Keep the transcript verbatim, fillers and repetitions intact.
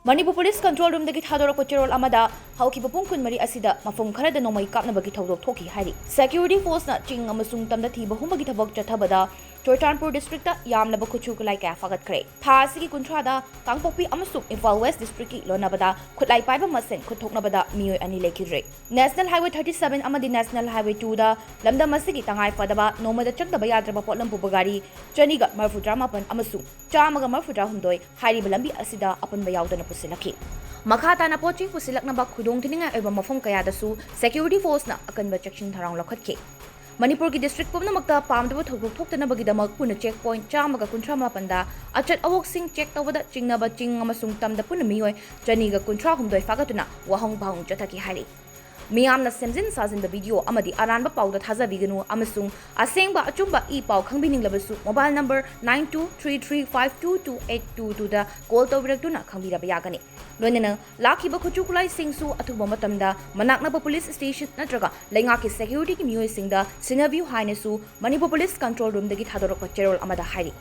Manipur police control ꯔꯨꯝꯗꯒꯤ ꯊꯥꯗꯣꯔꯛꯄ ꯆꯦꯔꯣꯜ ꯑꯃꯗ, ꯍꯧꯈꯤꯕ ꯄꯨꯡ ꯀꯨꯟꯃꯔꯤ ꯑꯁꯤꯗ ꯃꯐꯝ ꯈꯔꯗ ꯅꯣꯡꯃꯩ ꯀꯥꯞꯅꯕꯒꯤ ꯊꯧꯗꯣꯛ ꯊꯣꯛꯈꯤ ꯍꯥꯏꯔꯤ꯫ ꯁꯦꯀ꯭ꯌꯨꯔꯤꯇꯤ ꯐꯣꯔꯁꯅ ꯆꯤꯡ ꯑꯃꯁꯨꯡ ꯇꯝꯗ ꯊꯤꯕ ꯍꯨꯝꯕꯒꯤ ꯊꯕꯛ ꯆꯠꯊꯕꯗ ꯆꯨꯔꯆꯥꯟꯄꯨꯔ ꯗꯤꯁꯇ꯭ꯔꯤꯛꯇ ꯌꯥꯝꯂꯕ ꯈꯨꯠꯁꯨ ꯈꯨꯠꯂꯥꯏ ꯀꯌꯥ ꯐꯥꯒꯠꯈ꯭ꯔꯦ꯫ ꯊꯥ ꯑꯁꯤꯒꯤ ꯀꯨꯟꯊ꯭ꯔꯥꯗ ꯀꯥꯡꯄꯣꯛꯄꯤ ꯑꯃꯁꯨꯡ ꯏꯝꯐꯥꯜ ꯋꯦꯁ ꯗꯤꯁꯇ꯭ꯔꯤꯛꯀꯤ ꯂꯣꯟꯅꯕꯗ ꯈꯨꯠꯂꯥꯏ ꯄꯥꯏꯕ ꯃꯁꯦꯟ ꯈꯨꯠꯊꯣꯛꯅꯕꯗ ꯃꯤꯑꯣꯏ ꯑꯅꯤ ꯂꯩꯈꯤꯗ꯭ꯔꯦ꯫ ꯅꯦꯁꯅꯦꯜ ꯍꯥꯏꯋꯦ ꯊꯥꯔꯇꯤ ꯁꯚꯦꯟ ꯑꯃꯗꯤ ꯅꯦꯁꯅꯦꯜ ꯍꯥꯏꯋꯦ ꯇꯨꯗ ꯂꯝꯗꯝ ꯑꯁꯤꯒꯤ ꯇꯉꯥꯏ ꯐꯗꯕ ꯅꯣꯡꯃꯗ ꯆꯪꯗꯕ ꯌꯥꯗ꯭ꯔꯕ ꯄꯣꯠꯂꯝ ꯄꯨꯕ ꯒꯥꯔꯤ ꯆꯅꯤꯒ ꯃꯔꯐꯨꯇꯔꯥ ꯃꯥꯄꯟ ꯑꯃꯁꯨꯡ ꯆꯥꯝꯃꯒ ꯃꯔꯐꯨꯇꯔꯥ ꯍꯨꯝꯗꯣꯏ ꯍꯥꯏꯔꯤꯕ ꯂꯝꯕꯤ ꯑꯁꯤꯗ ꯑꯄꯨꯟꯕ ꯌꯥꯎꯗꯅ ꯄꯨꯁꯤꯜꯂꯛꯈꯤ꯫ ꯃꯈꯥ ꯇꯥꯅ ꯄꯣꯠ ꯆꯩ ꯄꯨꯁꯤꯜꯂꯛꯅꯕ ꯈꯨꯗꯣꯡꯊꯤꯅꯤꯡꯉꯥꯏ ꯑꯣꯏꯕ ꯃꯐꯝ ꯀꯌꯥꯗꯁꯨ ꯁꯦꯀ꯭ꯌꯨꯔꯤꯇꯤ ꯐꯣꯔꯁꯅ ꯑꯀꯟꯕ ꯆꯦꯛꯁꯤꯟ ꯊꯧꯔꯥꯡ ꯂꯧꯈꯠꯈꯤ꯫ ꯃꯅꯤꯄꯨꯔꯒꯤ ꯗꯤꯁꯇ꯭ꯔꯤꯛ ꯄꯨꯝꯅꯃꯛꯇ ꯄꯥꯝꯗꯕ ꯊꯧꯗꯣꯛ ꯊꯣꯛꯇꯅꯕꯒꯤꯗꯃꯛ ꯄꯨꯟꯅ ꯆꯦꯛ ꯄꯣꯏꯟꯠ ꯆꯥꯝꯃꯒ ꯀꯨꯟꯊ꯭ꯔꯥ ꯃꯥꯄꯟꯗ ꯑꯆꯠ ꯑꯋꯣꯛꯁꯤꯡ ꯆꯦꯛ ꯇꯧꯕꯗ ꯆꯤꯡꯅꯕ ꯆꯤꯡ ꯑꯃꯁꯨꯡ ꯇꯝꯗ ꯄꯨꯟꯅ ꯃꯤꯑꯣꯏ ꯆꯅꯤꯒ ꯀꯨꯟꯊ꯭ꯔꯥ ꯍꯨꯝꯗꯣꯏ ꯐꯥꯒꯠꯇꯨꯅ ꯋꯥꯍꯪ ꯄꯥꯎꯍꯪ ꯆꯠꯊꯈꯤ ꯍꯥꯏꯔꯤ꯫ ꯃꯤꯌꯥꯝꯅ ꯁꯦꯝꯖꯤꯟ ꯁꯥꯖꯤꯟꯕ ꯚꯤꯗꯤꯑꯣ ꯑꯃꯗꯤ ꯑꯔꯥꯟꯕ ꯄꯥꯎꯗ ꯊꯥꯖꯕꯤꯒꯅꯨ ꯑꯃꯁꯨꯡ ꯑꯁꯦꯡꯕ ꯑꯆꯨꯝꯕ ꯏ ꯄꯥꯎ ꯈꯪꯕꯤꯅꯤꯡꯂꯕꯁꯨ mobile number nine two three three five two two eight two two ꯗ ꯀꯣꯜ ꯇꯧꯕꯤꯔꯛꯇꯨꯅ ꯈꯪꯕꯤꯔꯕ ꯌꯥꯒꯅꯤ꯫ ꯂꯣꯏꯅꯅ ꯂꯥꯛꯈꯤꯕ ꯈꯨꯠꯁꯨ ꯈꯨꯠꯂꯥꯏꯁꯤꯡꯁꯨ ꯑꯊꯨꯕ ꯃꯇꯝꯗ ꯃꯅꯥꯛ ꯅꯛꯄ ꯄꯨꯂꯤꯁ ꯁ꯭ꯇꯦꯁꯟ ꯅꯠꯇ꯭ꯔꯒ ꯂꯩꯉꯥꯛꯀꯤ ꯁꯦꯀ꯭ꯌꯨꯔꯤꯇꯤꯒꯤ ꯃꯤꯑꯣꯏꯁꯤꯡꯗ ꯁꯤꯟꯅꯕꯤꯌꯨ ꯍꯥꯏꯅꯁꯨ ꯃꯅꯤꯄꯨꯔ ꯄꯨꯂꯤꯁ ꯀꯟꯇ꯭ꯔꯣꯜ ꯔꯨꯝꯗꯒꯤ ꯊꯥꯗꯣꯔꯛꯄ ꯆꯦꯔꯣꯜ ꯑꯃꯗ ꯍꯥꯏꯔꯤ꯫